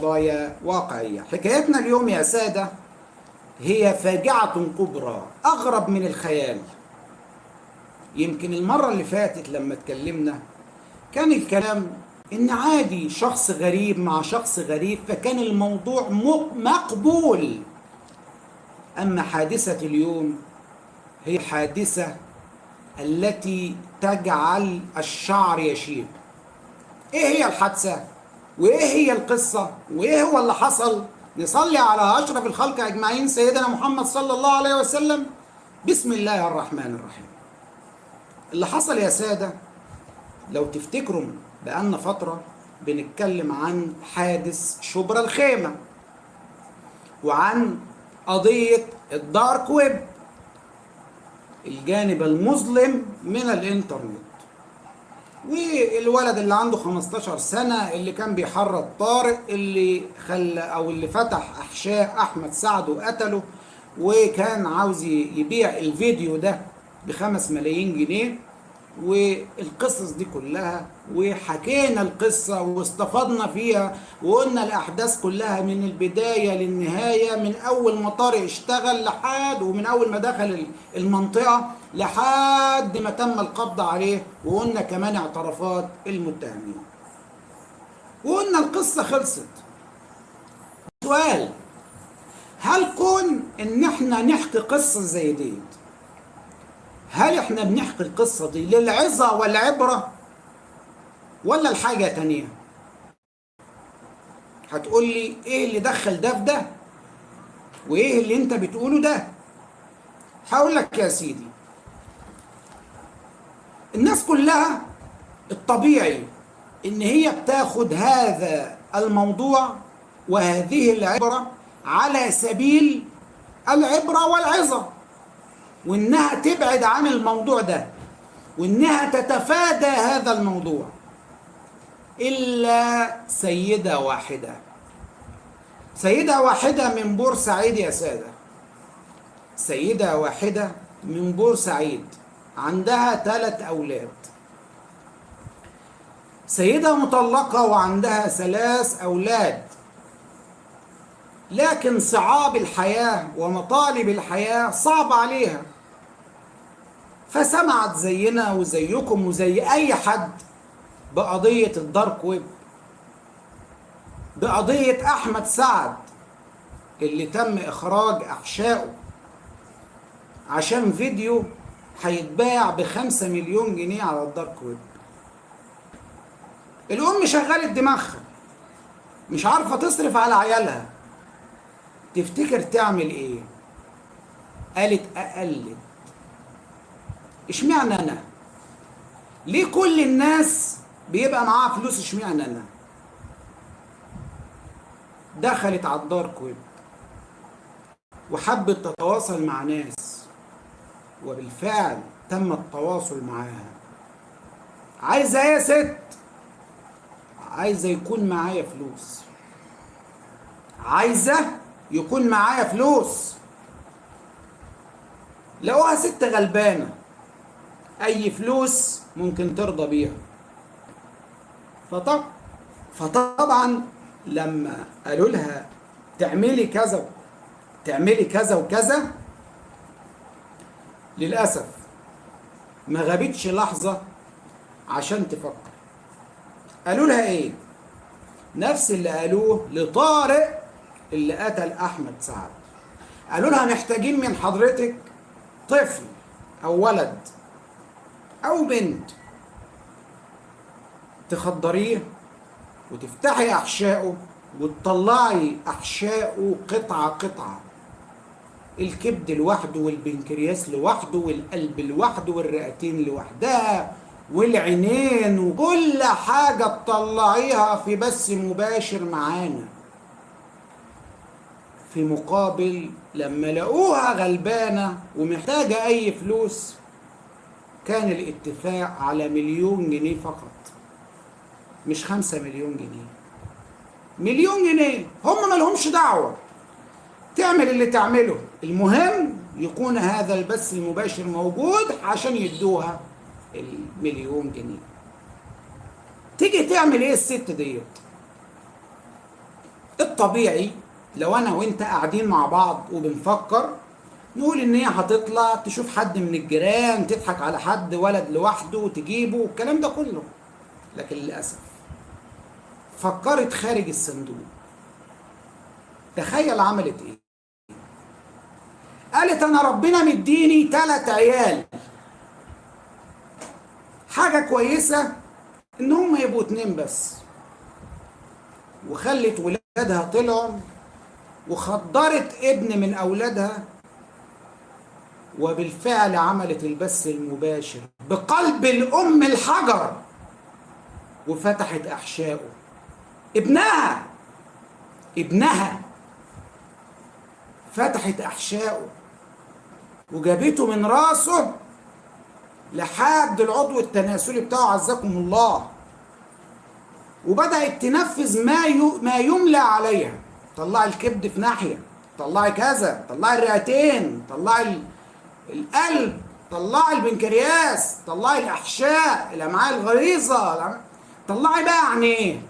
قضايا واقعية. حكايتنا اليوم يا سادة هي فاجعة كبرى أغرب من الخيال. يمكن المرة اللي فاتت لما اتكلمنا كان الكلام إن عادي شخص غريب مع شخص غريب، فكان الموضوع مقبول. أما حادثة اليوم هي حادثة التي تجعل الشعر يشيب. إيه هي الحادثة؟ وإيه هي القصة؟ وإيه هو اللي حصل؟ نصلي على أشرف الخلق أجمعين سيدنا محمد صلى الله عليه وسلم. بسم الله الرحمن الرحيم. اللي حصل يا سادة، لو تفتكروا بقالنا فترة بنتكلم عن حادث شبرا الخيمة وعن قضية ال dark web، الجانب المظلم من الانترنت، والولد اللي عنده 15 سنة اللي كان بيحرض طارق، اللي خلى او اللي فتح احشاء احمد سعد وقتله، وكان عاوز يبيع الفيديو ده ب5 ملايين جنيه، والقصص دي كلها. وحكينا القصة واستفدنا فيها وقلنا الأحداث كلها من البداية للنهاية، من أول ما طارق اشتغل لحد، ومن أول ما دخل المنطقة لحد ما تم القبض عليه، وقلنا كمان اعترافات المتهمين، وقلنا القصة خلصت. سؤال: هل كون إن احنا نحكي قصة زي دي، هل احنا بنحكي القصة دي للعظة والعبرة ولا الحاجة تانية؟ هتقول لي ايه اللي دخل ده في ده وايه اللي انت بتقوله ده؟ هقول لك يا سيدي، الناس كلها الطبيعي ان هي بتاخد هذا الموضوع وهذه العبرة على سبيل العبرة والعظة، وإنها تبعد عن الموضوع ده، وإنها تتفادى هذا الموضوع، إلا سيدة واحدة، سيدة واحدة من بورسعيد يا سادة، سيدة واحدة من بورسعيد عندها 3 أولاد، سيدة مطلقة وعندها 3 أولاد، لكن صعاب الحياة ومطالب الحياة صعب عليها، فسمعت زينا وزيكم وزي أي حد بقضية الدارك ويب، بقضية أحمد سعد اللي تم إخراج أحشائه عشان فيديو هيتباع ب5 مليون جنيه على ال dark web. الأم شغلت دماغها، مش عارفة تصرف على عيالها، تفتكر تعمل ايه؟ قالت اقلد. اشمعنى انا؟ ليه كل الناس بيبقى معاها فلوس اشمعنى انا؟ دخلت على ال dark web وحبت تتواصل مع ناس، وبالفعل تم التواصل معاها. عايزه ايه يا ست؟ عايزه يكون معايا فلوس، عايزه يكون معايا فلوس. لقوها ست غلبانة، أي فلوس ممكن ترضى بيها. فطبعا لما قالوا لها تعملي كذا تعملي كذا وكذا، للأسف ما غابتش لحظة عشان تفكر. قالوا لها إيه؟ نفس اللي قالوه لطارق اللي قتل أحمد سعد. قالوا لها محتاجين من حضرتك طفل أو ولد أو بنت تخدريه وتفتحي أحشائه وتطلعي أحشائه قطعة قطعة، الكبد لوحده والبنكرياس لوحده والقلب لوحده والرئتين لوحدها والعينين وكل حاجة تطلعيها في بث مباشر معانا. في مقابل لما لقوها غلبانة ومحتاجة أي فلوس، كان الاتفاق على 1,000,000 جنيه فقط، مش 5 مليون جنيه، 1,000,000 جنيه. هم ما لهمش دعوة، تعمل اللي تعمله، المهم يكون هذا البث المباشر موجود عشان يدوها ال1,000,000 جنيه. تيجي تعمل ايه الست ديت؟ الطبيعي لو انا وانت قاعدين مع بعض وبنفكر نقول ان هي هتطلع تشوف حد من الجيران، تضحك على حد ولد لوحده وتجيبه والكلام ده كله، لكن للأسف فكرت خارج الصندوق. تخيل عملت ايه؟ قالت انا ربنا مديني 3 عيال، حاجة كويسة ان هم يبقوا 2 بس، وخلت ولادها طلعوا وخدرت ابن من اولادها، وبالفعل عملت البث المباشر بقلب الام الحجر وفتحت احشائه. ابنها فتحت احشائه وجابته من راسه لحد العضو التناسلي بتاعه عزكم الله، وبدأت تنفذ ما يملى عليها. طلعي الكبد في ناحية، طلعي كذا، طلعي الرئتين، طلعي القلب، طلعي البنكرياس، طلعي الأحشاء، الأمعاء الغليظة، طلعي بقى عينيه،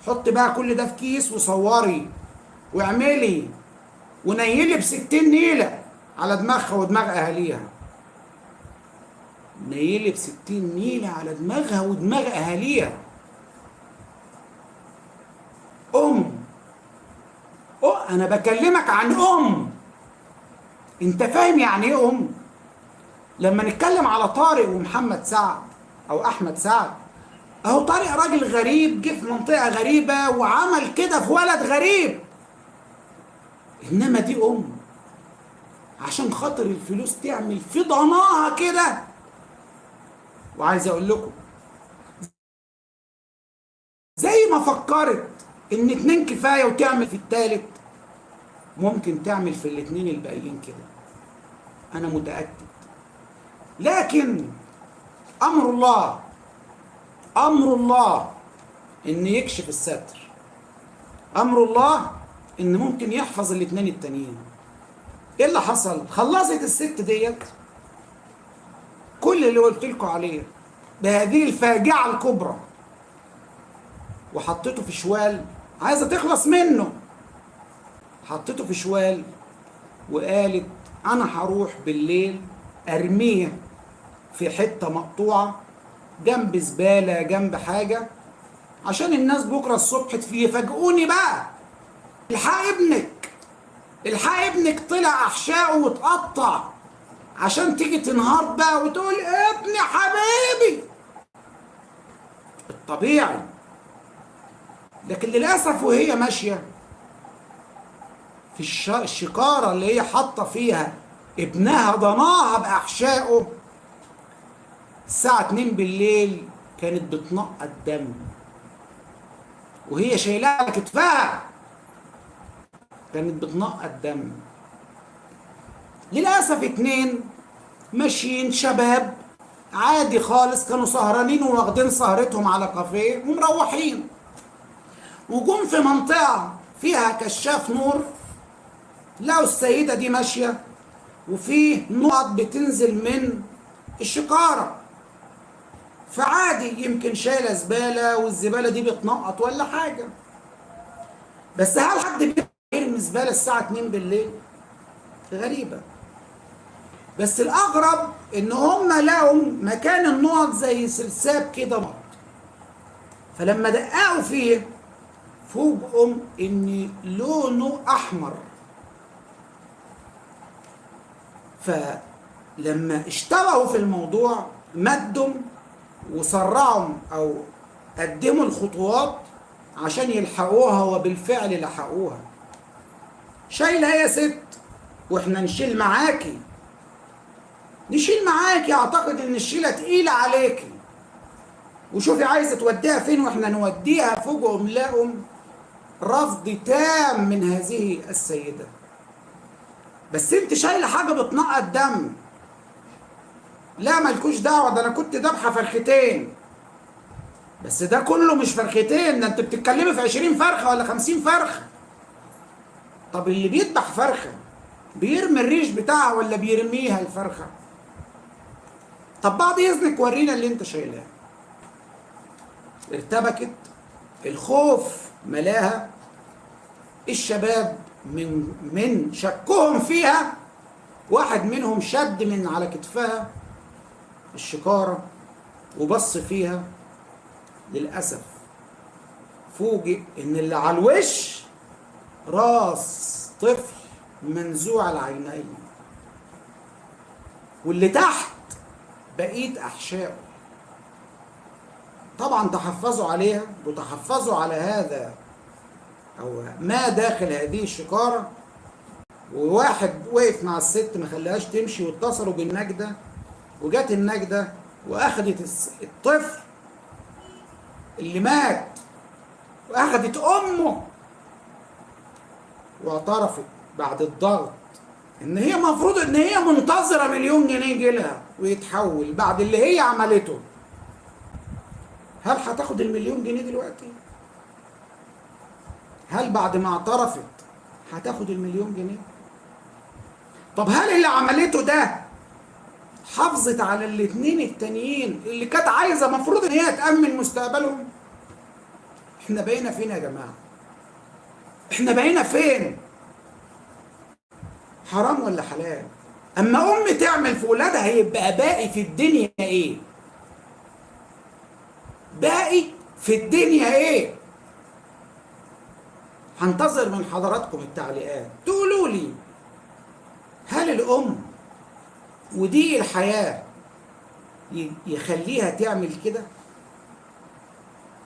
حطي بقى كل ده في كيس وصوري واعملي ونيلي ب60 نيلة على دماغها ودماغ أهاليها. نيلي ب60 نيلة على دماغها ودماغ أهاليها. أم، أنا بكلمك عن أم، أنت فاهم يعني إيه أم؟ لما نتكلم على طارق ومحمد سعد أو أحمد سعد، أهو طارق راجل غريب جه في منطقة غريبة وعمل كده في ولد غريب، إنما دي أم عشان خاطر الفلوس تعمل في ضناها كده. وعايز أقول لكم زي ما فكرت إن 2 كفاية وتعمل في التالت، ممكن تعمل في ال2 الباقيين كده، أنا متأكد. لكن أمر الله، أمر الله إن يكشف الستر، أمر الله إن ممكن يحفظ ال2 التانيين. إيه اللي حصل؟ خلصت الست ديت كل اللي قلت لكم عليه بهذه الفاجعة الكبرى، وحطيته في شوال عايزة تخلص منه، حطيته في شوال وقالت أنا هروح بالليل أرميه في حتة مقطوعة جنب زبالة جنب حاجة، عشان الناس بكرة الصبح يفاجئوني بقى، الحق ابنك، الحق ابنك طلع أحشائه واتقطع، عشان تيجي تنهار بقى وتقول ابني حبيبي. الطبيعي. لكن للأسف وهي ماشية في الشكارة اللي هي حاطة فيها ابنها ضناها بأحشائه، الساعة 2 بالليل كانت بتنقط دم وهي شايلها على كتفها، كانت بتنقط دم. للأسف 2 ماشيين شباب عادي خالص، كانوا سهرانين وواخدين سهرتهم على كافيه ومروحين، وجم في منطقة فيها كشاف نور، لقوا السيدة دي ماشية وفيه نقط بتنزل من الشكارة، فعادي يمكن شايلة زبالة والزبالة دي بتنقط ولا حاجة. بس هل حد بيرمي زبالة الساعة 2 بالليل؟ غريبة. بس الأغرب إن هم لقوا مكان النقط زي سلساب كده نقط، فلما دققوا فيه فوجئوا إن لونه أحمر. فلما اشتبهوا في الموضوع مدوا وسرعوا أو قدموا الخطوات عشان يلحقوها، وبالفعل لحقوها. شايلة يا ست واحنا نشيل معاكي، نشيل معاكي، اعتقد ان الشيلة تقيلة عليكي، وشوفي عايزة توديها فين واحنا نوديها. فوجئوا لقوا رفض تام من هذه السيدة. بس انت شايلة حاجة بتنقط دم. لا مالكوش دعوة، ده انا كنت ذابحة فرختين. بس ده كله مش فرختين، ده انت بتتكلمي في 20 فرخة ولا 50 فرخة. طب اللي بيذبح فرخة بيرمي الريش بتاعها ولا بيرميها الفرخة؟ طب بعد اذنك ورينا اللي انت شايلاه. ارتبكت، الخوف ملاها، الشباب من شكهم فيها، واحد منهم شد من على كتفها الشكارة وبص فيها. للأسف فوجئ إن اللي على الوش راس طفل منزوع العينين، واللي تحت بقية أحشائه. طبعا تحفظوا عليها وتحفظوا على هذا أو ما داخل هذه الشكارة. وواحد وقف مع الست ما خلاهاش تمشي، واتصلوا بالنجدة، وجت النجدة وأخدت الطفل اللي مات وأخدت أمه، واعترفت بعد الضغط إن هي مفروض إن هي منتظرة 1,000,000 جنيه يجيلها ويتحول بعد اللي هي عملته. هل هتاخد 1,000,000 جنيه دلوقتي؟ هل بعد ما اعترفت هتاخد 1,000,000 جنيه؟ طب هل اللي عملته ده حافظت على الاتنين التانيين اللي كانت عايزة مفروض ان هي تأمن مستقبلهم؟ احنا بقينا فين يا جماعة؟ احنا بقينا فين؟ حرام ولا حلال؟ اما ام تعمل في ولادها هيبقى باقي في الدنيا ايه؟ باقي في الدنيا ايه؟ هنتظر من حضراتكم التعليقات، تقولوا لي هل الام ودي الحياة يخليها تعمل كده؟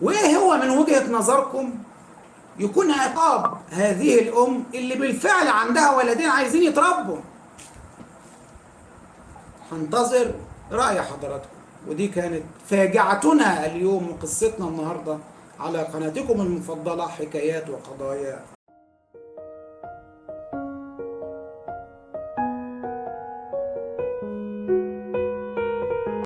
وايه هو من وجهة نظركم يكون عقاب هذه الام اللي بالفعل عندها ولدين عايزين يتربوا؟ هنتظر رأي حضراتكم. ودي كانت فاجعتنا اليوم وقصتنا النهاردة على قناتكم المفضلة حكايات وقضايا.